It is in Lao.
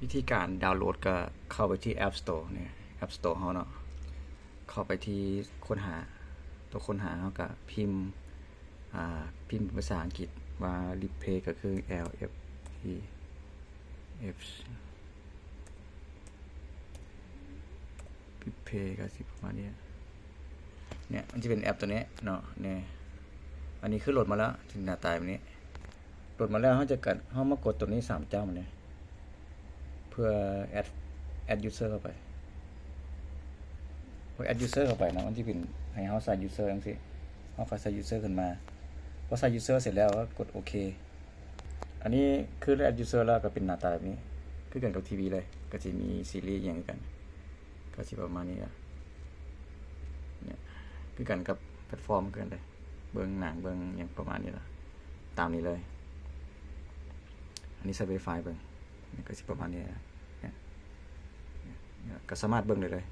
ວິທີການດາວໂຫຼດກໍເຂົ້າໄປທີ່ App Store ນີ້ App Store ເຮົາເນາະ ເຂົ້າໄປທີ່ຄົ້ນຫາ ຕົວຄົ້ນຫາ ເຮົາກໍພິມ ອ່າ ພິມເປັນພາສາອັງກິດວ່າ Replay ກໍຄື L F E F Replay ກໍຊິປະມານນີ້ ເນຍ ມັນຈະເປັນແອັບຕົວນີ້ເນາະ ນີ້ ອັນນີ້ຄືໂຫຼດມາແລ້ວ ຈະໜ້າຕາແບບນີ້ ໂຫຼດມາແລ້ວ ເຮົາຈະກັດ ເຮົາມາກົດຕົວນີ້ສາມຈ້ຳນີ້ ເພື່ອ add add user ເຂົ້າໄປ ເພື່ອ add user ເຂົ້າໄປເນາະ ມັນຈະເປັນໃຫ້ເຮົາໃສ່ user ຈັ່ງຊີ້ ເຮົາກໍໃສ່ user ຂຶ້ນມາ ພໍໃສ່ user ເສັດແລ້ວ ກໍກົດໂອເຄ ອັນນີ້ຄື add user ແລ້ວກໍເປັນໜ້າຕາແບບນີ້ ຄືກັນກັບທີວີເລີຍ ກໍຊິມີຊີຣີຫຍັງຄືກັນ ກໍຊິປະມານນີ້ລະ ເນຍ ຄືກັນກັບແພລດຟອມຄືກັນເລີຍ ເບິ່ງໜັງເບິ່ງຫຍັງປະມານນີ້ລະ ຕາມນີ້ເລີຍ ອັນນີ້ໃສ່ Wi-Fi ເບິ່ງ ນີ້ກໍຊິປະມານນີ້ລະ ເນຍ ກໍສາມາດເບິ່ງໄດ້ເລີຍ